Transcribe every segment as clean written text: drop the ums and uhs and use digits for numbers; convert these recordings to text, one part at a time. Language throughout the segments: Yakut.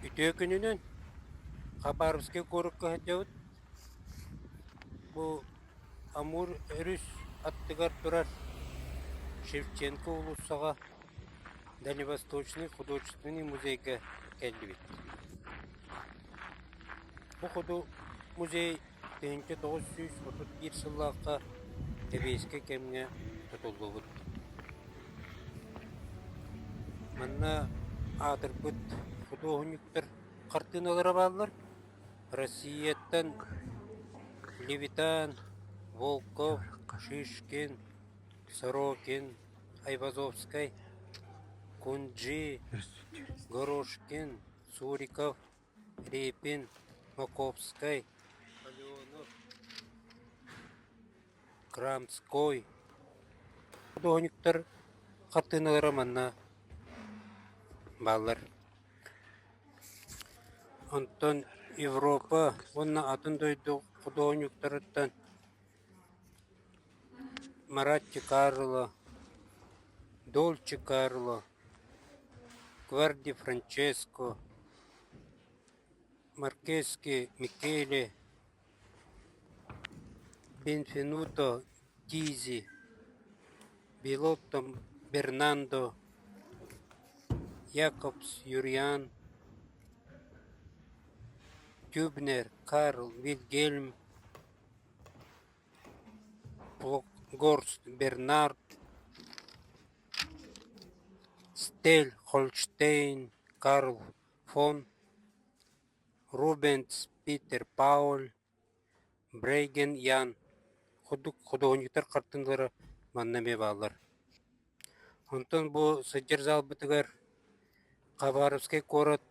Үтүө күнүнэн! Хабаровскай куоракка сылдьабыт. Бу Амур өрүс аттыгар турар Шевченко уулуссаҕа Дальневосточный художественный музейга кэллибит. Бу хоту музей 1931 сыллаахха сэбиэскэй кэмҥэ тутуллубут. Манна аатырбыт худуоһунньуктар хартыыналара бааллар. Россияттан Левитан, Волков, Шишкин, Сорокин, Айвазовскай, Кунджи, Горошкин, Суриков, Репин, Маковскай, Оленов, Крамской худуоһунньуктар хартыыналара манна бааллар. Онтон Европа уонна атын дойду худуоһунньуктарыттан Маратти Карло, Дольче Карло, Гварди Франческо, Маркески Микеле, Бенфенуто Дизи, Белотто Бернандо, Якобс Юриан, Тюбнер Карл Вильгельм, Горст Бернард, Стель Хольштейн Карл фон Рубенс Питер Пауль, Брейген Ян курдук худуоһунньуктар хартыыналара манна эмиэ бааллар. Онтон бу сылдьар залбытыгар Хабаровскай куорат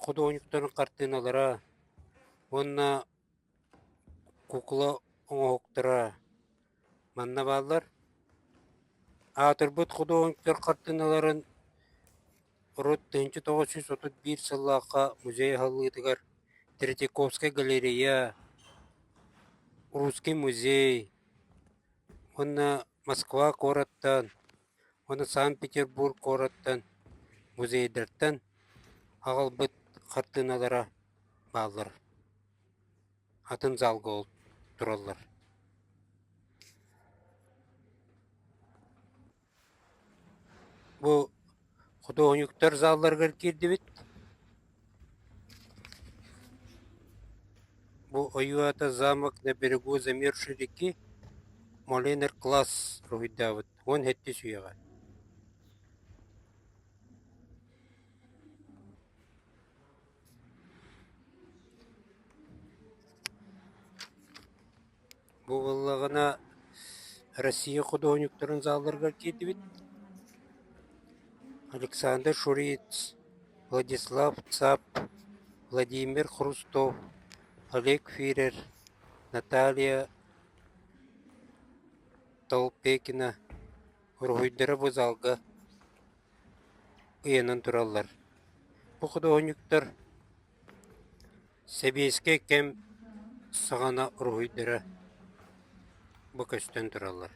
худуоһунньуктарын хартыыналара уонна кукла оҥоһуктара манна бааллар. Аатырбыт худуоһунньуктар хартыыналарын урут 1931 сыллаахха музей аһыллыытыгар Третьяковскай галерея, Русский музей уонна Москва куораттан уонна Санкт-Петербург куораттан музейдартан аҕалбыт хартыыналара бааллар. Атын залга ол тураллар. Бу худуоһунньуктар залларыгар киирдибит. Бу ойуу аата «Замок на берегу замерзшей реки» Моленер класс уруһуйдаабыт 17 үйэҕэ. Бу буоллаҕына Россия худуоһунньуктарын залларыгар киирдибит. Александр Шуриц, Владислав Цап, Владимир Хрустов, Олег Фирер, Наталья Толпекина уруһуйдара бу залга ыйанан тураллар. Бу худуоһунньуктар сэбиэскэй кэм саҕана уруһуйдара бу көстөн тураллар.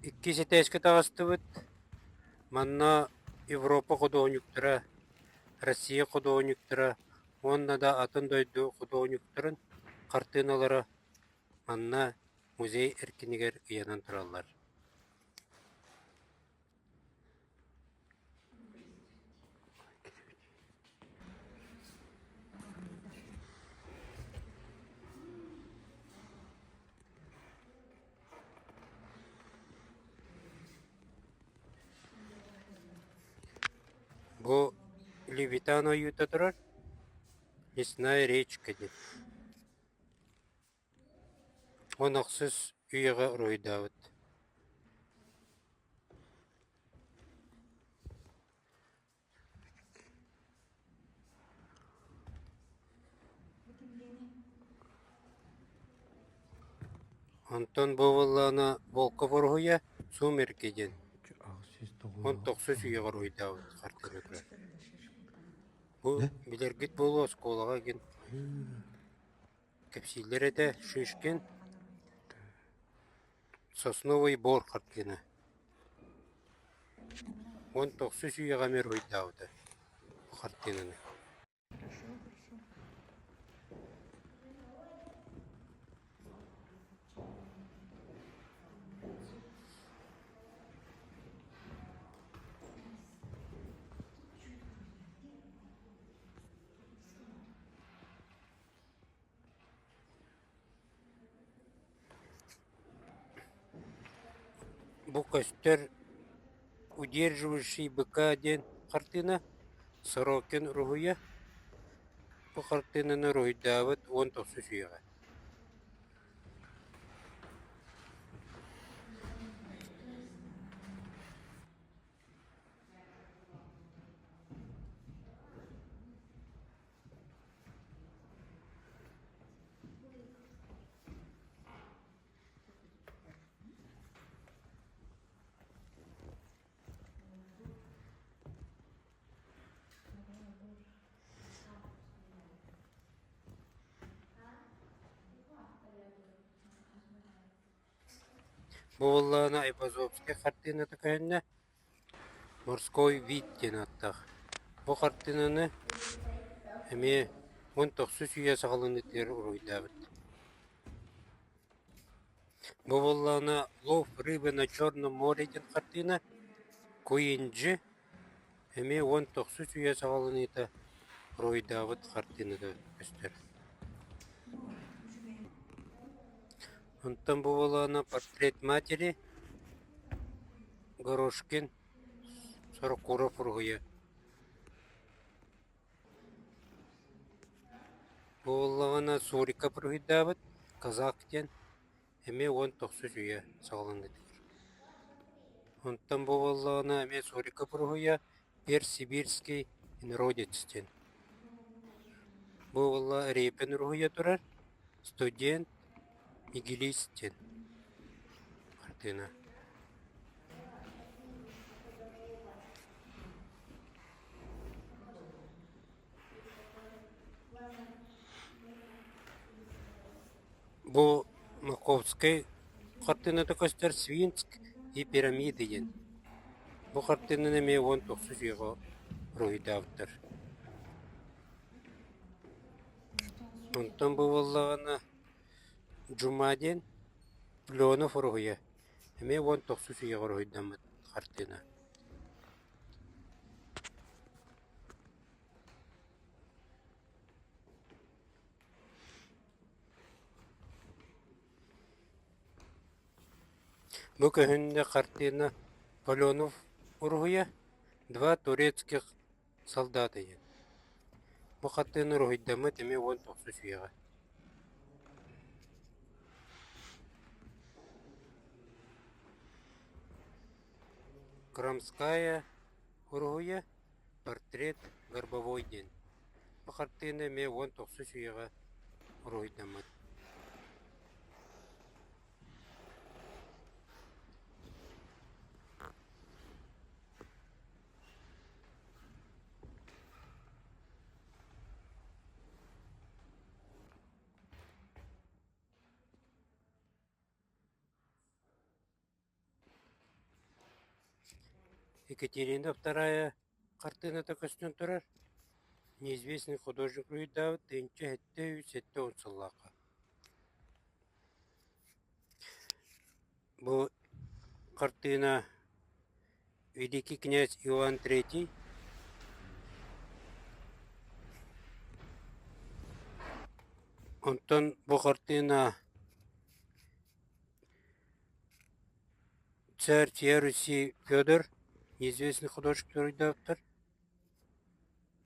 Иккис этээскэ таҕыстыбыт, манна Европа худуоһунньуктара, Россия худуоһунньуктара уонна да атын дойду худуоһунньуктарын хартыыналара манна музей эркинигэр ыйанан тураллар. Бу Левитан ойуута турар, Лесная речка диэн. 16 үйэҕэ уруһуйдаабыт. Онтон бу буоллаҕына Волков уруһуйа «Сумерки» диэн 19 үйэҕэ уруһуйдаабыт хартыына турар. Бу билэргит буолуо оскуолаҕа игин кэпсииллэр этэ Шишкин «Сосновый бор» хартыына 19 үйэҕэ эмиэ уруһуйдаабыта бу хартыынаны. Бу көстөр «Удерживающий быка» диэн хартыына Сорокин уруһуйа. Бу хартыынаны уруһуйдаабыт 19 үйэҕэ. Бу буоллаҕына Айвазовскай хартыыната көһүннэ «Морской вид» диэн ааттаах. Бу хартыынаны эмиэ 19 үйэ саҕаланыытыгар уруһуйдаабыт. Бу буоллаҕына «Лов рыбы на Черном море» диэн хартыына Куинджи эмиэ 19 үйэ саҕаланыыта уруһуйдаабыт хартыыната көстөр. Онтон бу буоллаҕына «Портрет матери» Горошкин Сорокуров уруһуйа. Бу буоллаҕына Суриков уруһуйдаабыт «Казак» диэн эмиэ 19 үйэ саҕаланыытыгар. Онтон бу буоллаҕына эмиэ Суриков уруһуйа «Перс сибирский инородец» диэн. Бу буолла Репин уруһуйа турар «Студент нигилист» диэн хартыына. Бу Маховскай хартыыната көстөр «Свинск и пирамиды» диэн. Бу хартыынаны эмиэ 19 үйэҕэ уруһуйдаабыттар. Онтон бу буоллаҕына Джума диэн Леонов уруһуйа эмиэ 19 үйэҕэ уруһуйдаммыт хартыына. Бу көһүннэ хартыына Поленов уруһуйа «Два турецких солдата» диэн. Бу хартыына уруһуйдаммыт эмиэ 19 үйэҕэ. Крамская уруһуйа «Портрет горбовой» диэн. Бу хартыына эмиэ 19 үйэҕэ уруһуйдаммыт. Екатерина Вторая хартыыната көстөн турар, неизвестный художник уруһуйдаабыт 1770 сыллаахха. Бу хартыына Великий князь Иоанн Третий Онтон бу хартыына Царь всея Руси Федор, неизвестный художник суруйдаабыттар.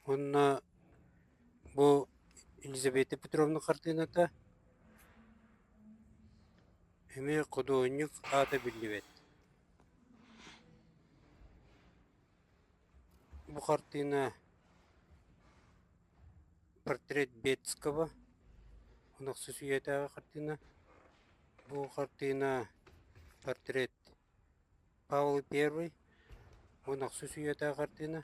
Уонна бу Елизавета Петровна хартыыната эмиэ худуоһунньук аата биллибэт. Бу хартыына портрет Бецкого 16 үйэтээҕи хартыына. Бу хартыына портрет Павел Первый 16 үйэтээҕи хартыына.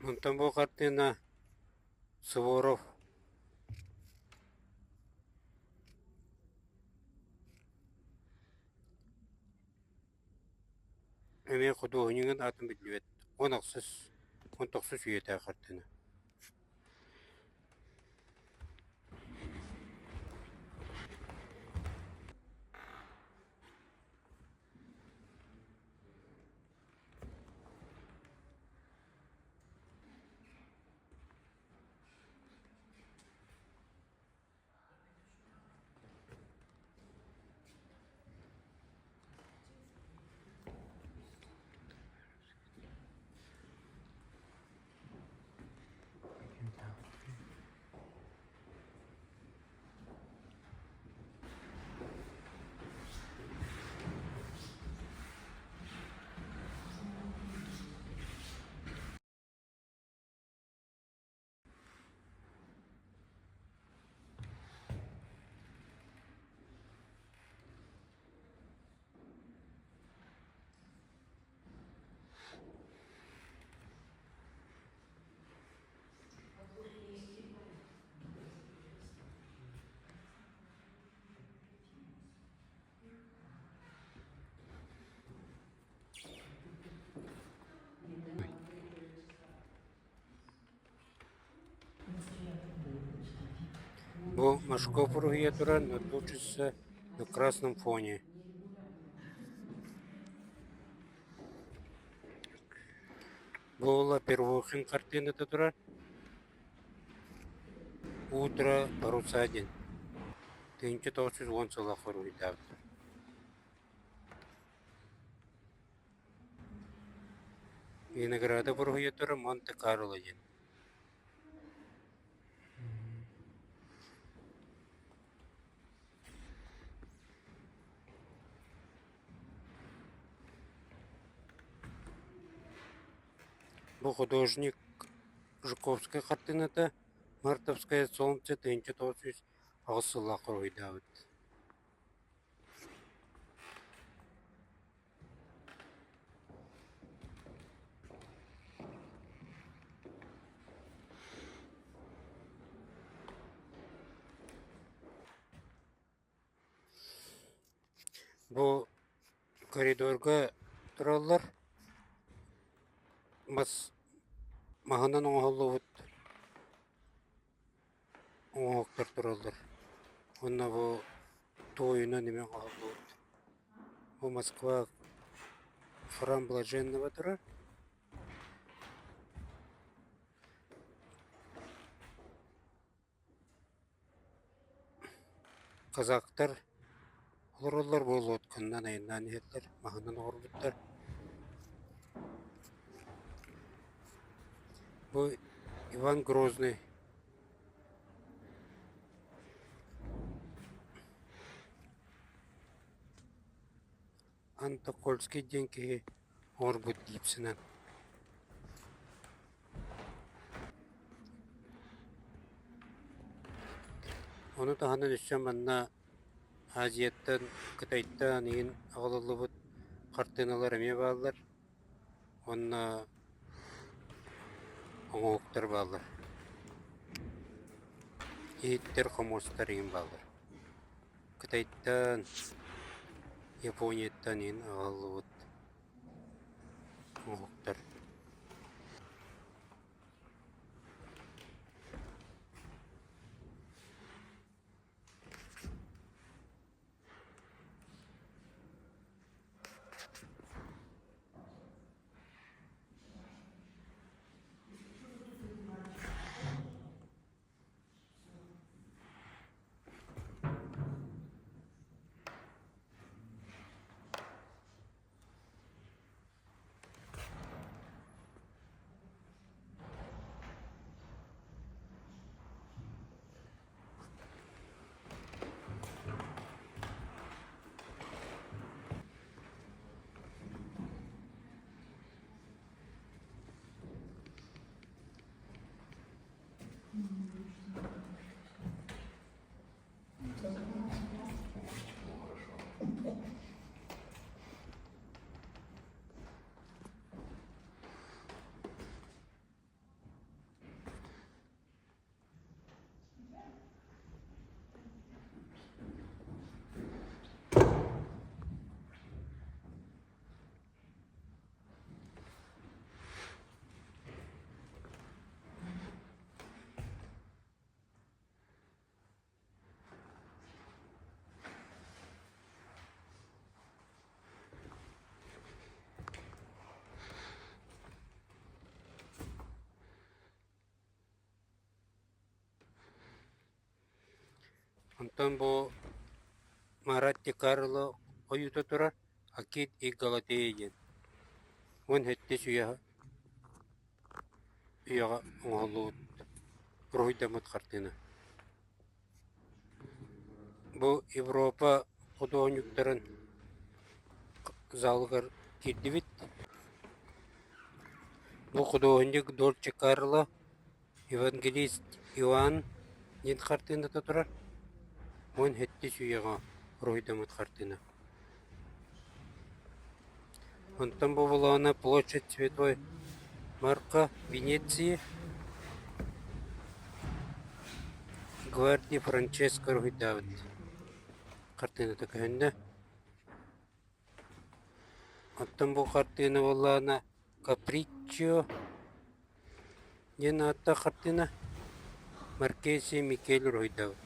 Онтон бу хартыына Суворов эмиэ худуоһунньугун аатын биллибэт 16 19 үйэтээҕи хартыына. Бу Машков уруһуйа турар натурщица на красном фоне. Бу уола Первухин хартыыната турар. Утро паруса диэн 1910 сыллаах уруһуйдаабыттар. Виноградов уруһуйа Монте-Карло диэн. Бу художник Жуковскай хартыыната «Мартовское солнце» 1908 сыллаах уруһуйдаабыт. Бу коридорга тураллар, мас маһынан оҥоһуллубут оҥоһуктар тураллар уонна бу туойунан эмиэ оҥоһуллубут. Бу Москва храм Блаженного турар. Казактар олороллор буолуотканнан айаннаан иһэллэр, маһынан оҥорбуттар. Бу Иван Грозный Антокольский диэн киһи оҥорбут гипсинэн. Ону таһынан өссө манна Азияттан, Кытайтан иһин аҕалыллыбыт Хартыыналар эмиэ бааллар уонна оҥоһуктар бааллар, иһиттэр, хомуостар игин бааллар. Кытайтан, Японияттан игин аҕаллыбыт оҥоһуктар. Онтон бу Марат Ди Карло ойуута турар «Акит и Галатея» диэн 17 үйэ үйэҕэ оҥоһуллубут уруһуйдаммыт хартыына. Бу Европа худуоһунньуктарын залыгар киирдибит. Бу худуоһунньук Дольче Карло Евангелист Иоанн диэн хартыыната турар 17 үйэҕэ уруһуйдаммыт хартыына. Онтон бу былаана площадь Святой Марка Венеции Гварди Франческо уруһуйдаабыт хартыыната көһүннэ. Оттон бу хартыына буоллаҕына Каприччио диэн ааттаах хартыына Маркези Микель уруһуйдаабыт.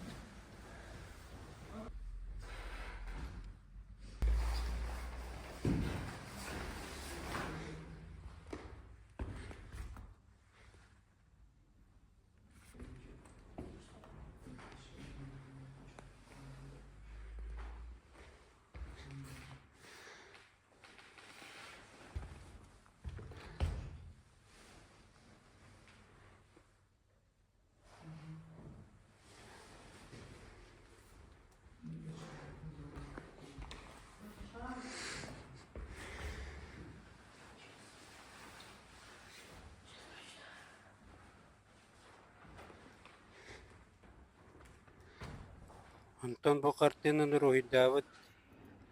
Онтон бу хартыынаны уруһуйдаабыт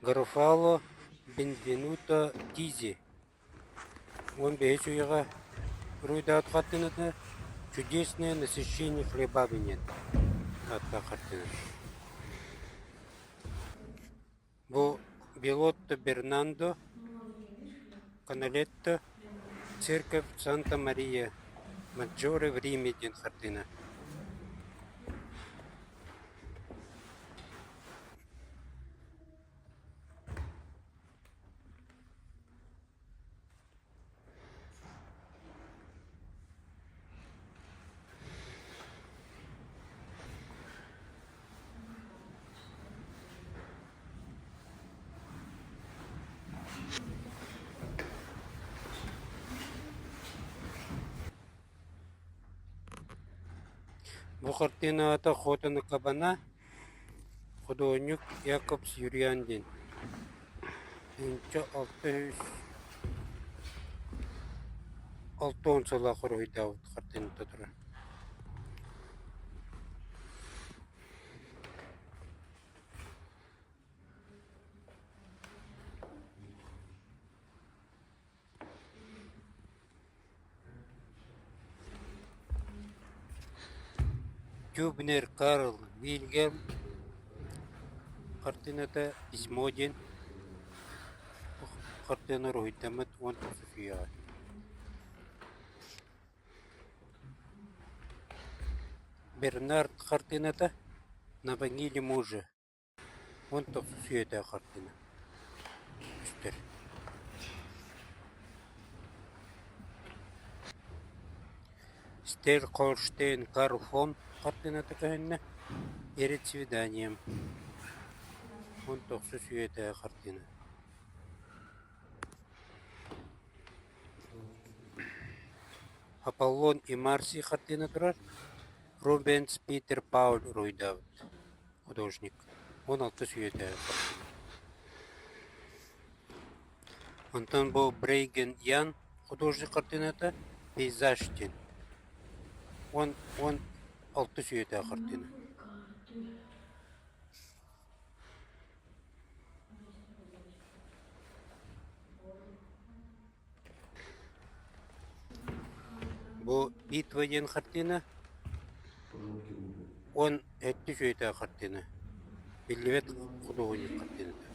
Гарофало Бенвенуто Тизи 15 үйэҕэ уруһуйдаабыт хартыыната «Чудесное насыщение хлебами» диэн ааттаах хартыына. Бу Белотто Бернандо Каналетто «Церковь Санта-Мария Маджоре в Риме» диэн хартыына. Бу хартыына аата «Охота на кабана», худуоһунньук Якобс Юрьян диэн. 1660 сыллаах уруһуйдаабыт хартыыната турар. Тюбнер Карл Вильгельм хартыыната «Письмо» диэн хартыына уруһуйдаммыт 19 үйэҕэ. Бернард хартыыната «На могиле мужа» 19 үйэтээҕи хартыына көстөр. Стель-Холштейн Карл фон хартыыната көһүннэ «Перед свиданием» 19 үйэтээҕи хартыына. Аполлон и Марсий хартыына турар, Рубенс Питер Пауль уруһуйдаабыт художник, 16 үйэтээҕи хартыына. Онтон бу Брейген Ян художник хартыыната «Пейзаж» диэн 16 үйэтээҕи хартыына. Бу «Битва» диэн хартыына 17 үйэтээҕи хартыына, биллибэт худуоһунньук хартыыната.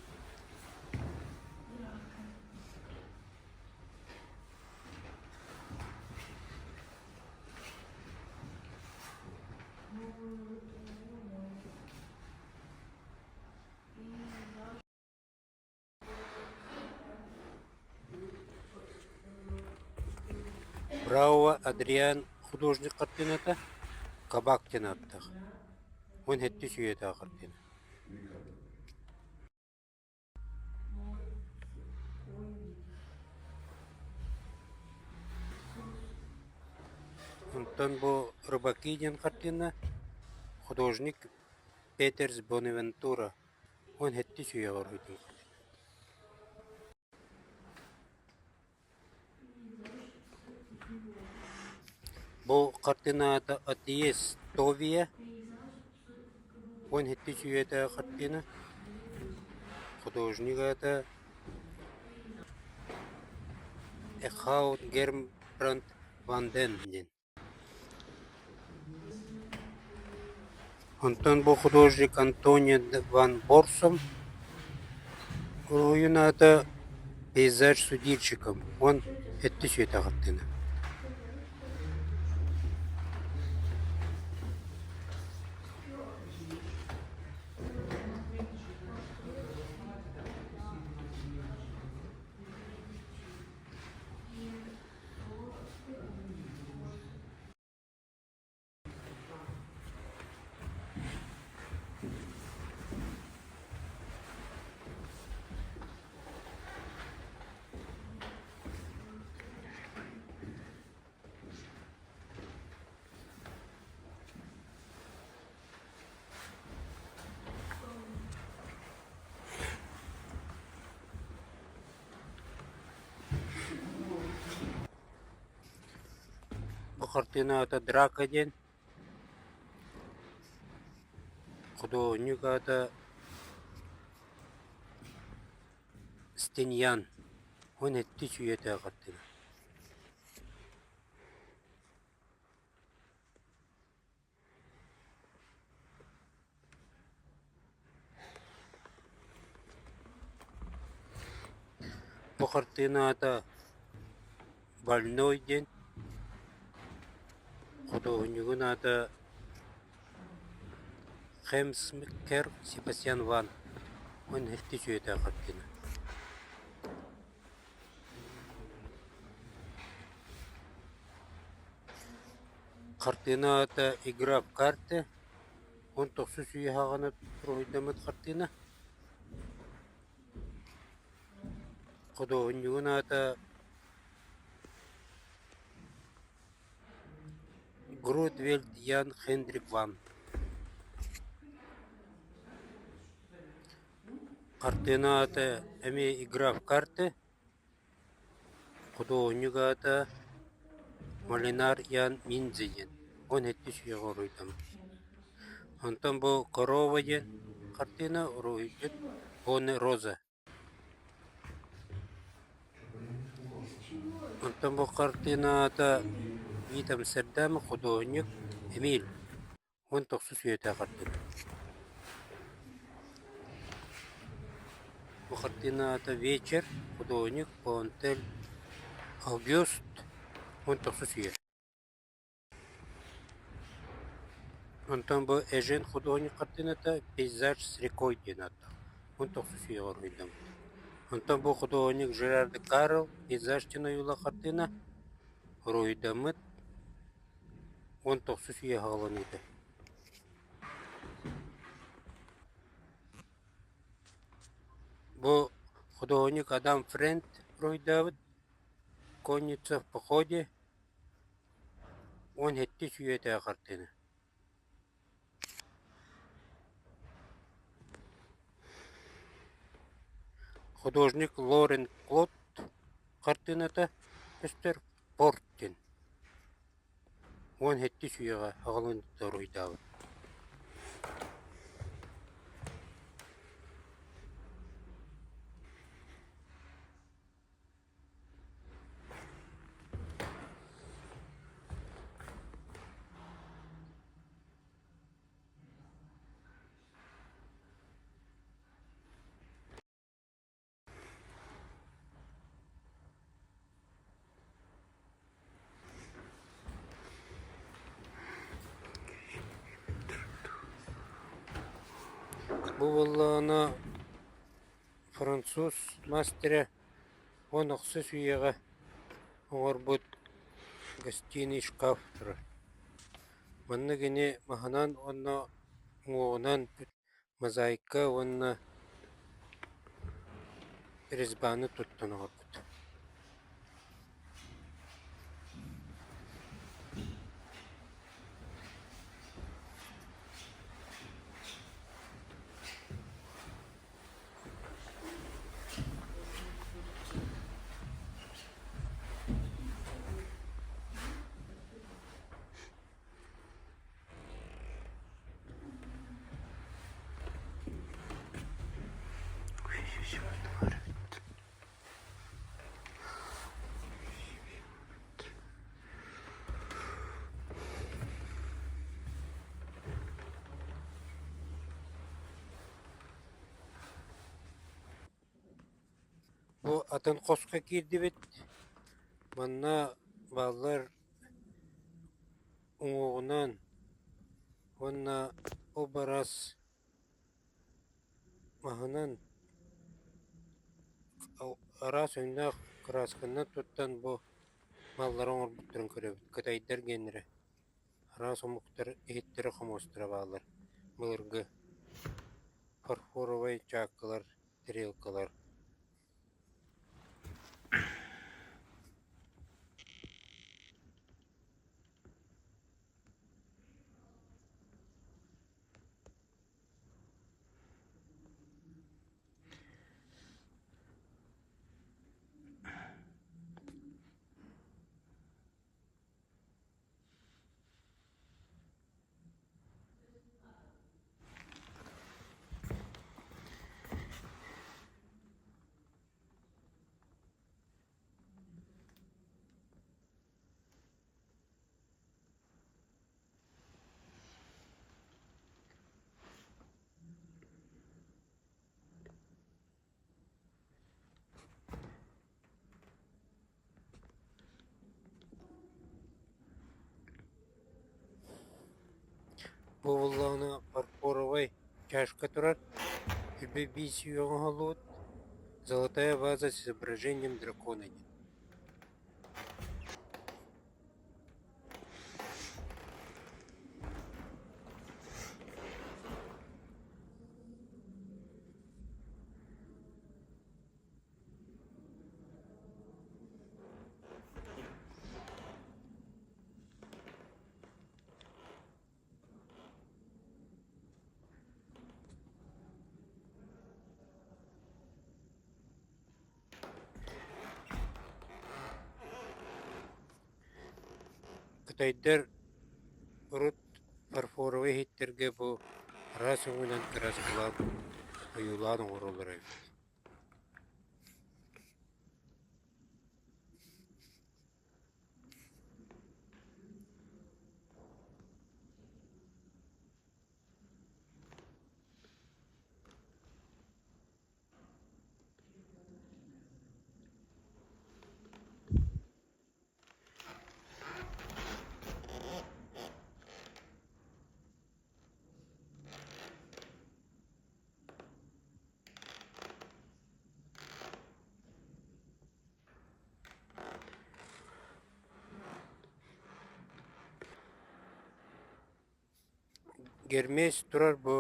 Браво Адриан художник хартыыната «Кабак» диэн ааттаах, 17 үйэтээҕи хартыына. Онтон бу «Рыбаки» диэн хартыына художник Петерс Бонавентура 17 үйэҕэ уруһуйдуур. Бу хартыына аата «Отъезд Товия» 17 үйэтээҕи хартыына. Художник аата Эхаут Гермбранд ван Ден диэн. Онтон бу художник Антонио ван Борсом уруһуйун аата «Пейзаж с удильщиком» 17 үйэтэ хартыына. Бу хартыына аата Драка диэн, худуоһунньук аата Стеньян, 17 үйэтээҕи хартыына. Бу хартыына аата «Больной» диэн, худуоһунньугун аата Хемсмекер Себастьян Ван 17 үйэтээҕи хартыына. Хартыына аата «Игра в карты» 19 үйэ саҕана уруһуйдаммыт хартыына. Худуоһунньугун аата Грудвельд Ян Хендрик ван. Хартыына аата эмиэ «Игра в карты» Худуоһунньук аата Малинар Ян Миндзи диэн, 17 үйэҕэ уруһуйдаммыт. Онтон бу «Корова» диэн хартыына уруһуйдьут Боне Роза. Онтон бу хартыына аата Вит Амстердам худуоһунньук Эмиль. Уон тохсус үйэтэ хартыына. Бу хартыына аата «Вечер», художник Понтель Огюст, 19 үйэ. Онтон бу Эжен художник хартыыната «Пейзаж с рекой» диэн ааттаах, 19 үйэҕэ уруһуйдаммыт. Онтон бу художник Жерар де Карл «Пейзаж» диэн ойуулаах хартыына уруһуйдаммыт 19 үйэ саҕаланыыта. Бу художник Адам Френд уруһуйдаабыт «Конница в походе» 17 үйэтээҕи хартыына. Художник Лорен Клод хартыыната көстөр «Порт» диэн 17 үйэҕэ аҕалан уруһуйдаабыт. Бу буоллаҕына француз мастера 16 үйэҕэ оҥорбут гостиный шкаф турар. Манна кини маһынан уонна уҥуоҕунан мозаика уонна резьбаны туттан оҥорбут. Бу атын хоско киирдибит, манна бааллар уҥуоҕунан уонна образ маһынан араас өҥнөөх кыраасканан туттан бу маллары оҥорбуттарын көрөбүт, кытайдар гиэннэрэ араас омуктар иһиттэрэ-хомуостара бааллар былыргы фарфоровай чааккалар, тарелкалар. Бу буоллаҕына фарфоровай чашка турар, биис оҥоһуллубут «Золотая ваза с изображением дракона» диэн. Кытайдар урут фарфоровай иһиттэргэ бу араас өҥүнэн кырааскалаан ойуулаан оҥороллор эбит. Гермес турар бу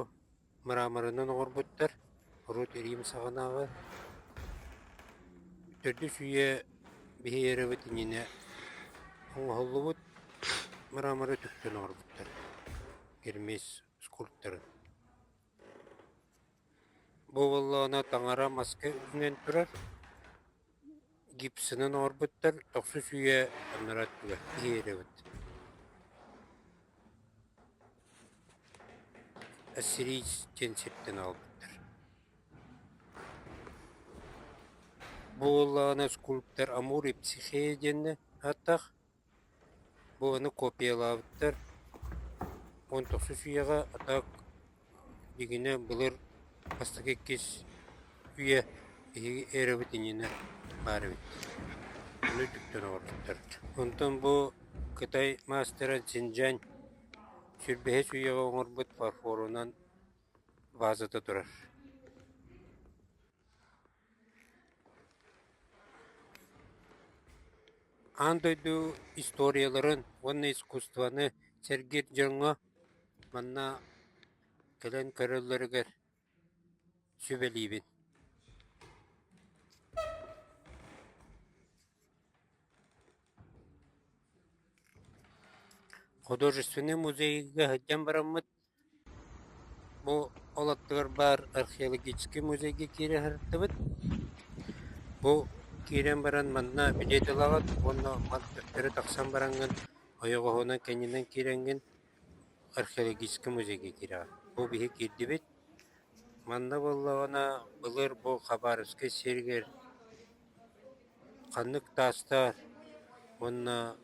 мраморынан оҥорбуттар, урут Рим саҕанааҕы төрдүс үйэ биһи эрабыт иннинэ оҥоһуллубут мраморы үтүктэн оҥорбуттар Гермес скульпторын. Бу буоллаҕына таҥара маска үҥэн турар, гипсынан оҥорбуттар, тохсус үйэ анараа өттүгэр иһиэрэбит. Ассирийц диэн сиртэн аҕалбыттар. Бу буоллаҕына скульптор Амур и Психея диэннэ ааттаах. Бу ону копиялаабыттар 19 үйэҕэ, а так дьиҥинэ былыр бастакы иккис үйэ биһиги эрабыт иннинэ баар эбит. Ону үтүктэн оҥорбуттар. Онтон бу Кытай маастара Цзиньчжань сүүрбэһис үйэҕэ оҥорбут фарфорунан вазата турар. Аан дойду историяларын уонна искусствоны сэргиир дьоҥҥо манна кэлэн көрөллөрүгэр сүбэлиибин. Художественнай музейга сылдьан бараммыт Бу ол аттыгар баар археологическай музейга киирэ сырыттыбыт. Бу киирэн баран манна билиэт ылаҕыт уонна төттөрү тахсан бараҥҥын ойоҕоһунан кэннинэн киирэҥҥин археологическай музейга киирэҕин. Бу биһи киирдибит. Манна буоллаҕына былыр бу Хабаровскай сиригэр ханнык таастар уонна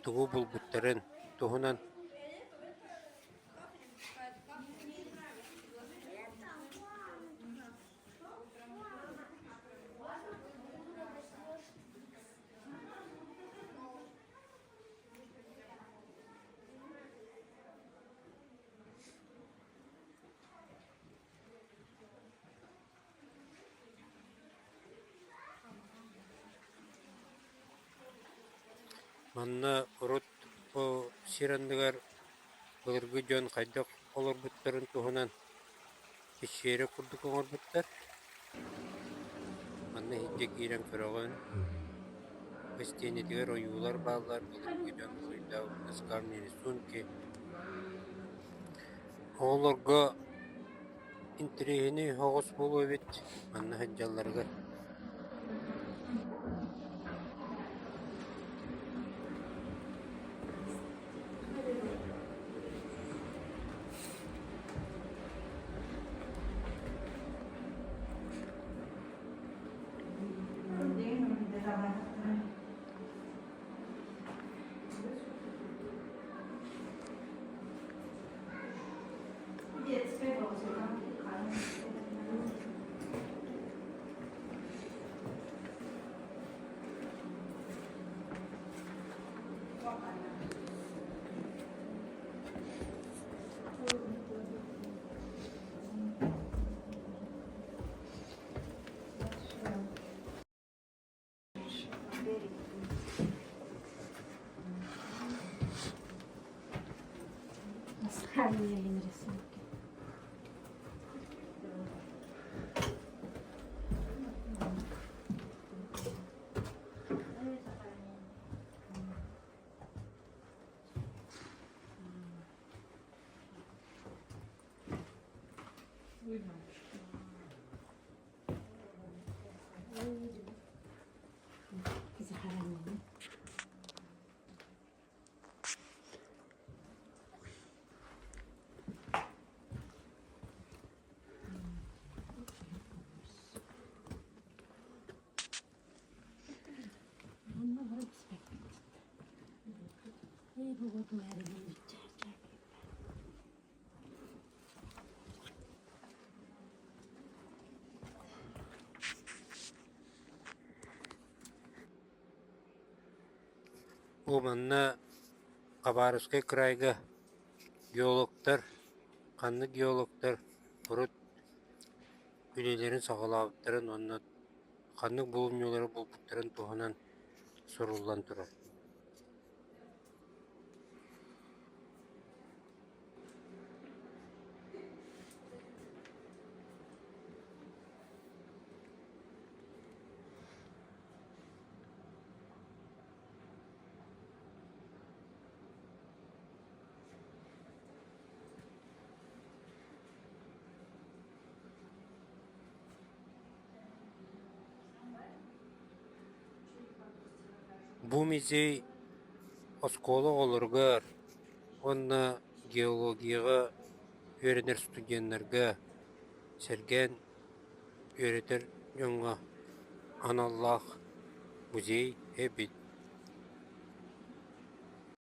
тугу булбуттарын туһунан Манна урут бу сир анныгар былыргы дьон хайдах олорбуттарын туһунан пещера курдук оҥорбуттар. Манна иһирдьэ киирэн көрөҕүн, истиэнэтигэр ойуулар бааллар, былыргы дьон суруйдаабыт наскальные рисунки. Оҕолорго Интэриэһинэй оһоҕос буолуо эбит манна сылдьалларыгар. Наскальные рисунки. Бу манна Хабаровскай кыраайга геологтар, ханнык геологтар урут үлэлэрин саҕалаабыттарын уонна ханнык булумньулары булбуттарын туһунан суруллан турар. Бу музей оскуола оҕолоругар уонна геологияҕа үөрэнэр студеннарга сэргээн үөрэтэр дьоҥҥо аналлаах музей эбит.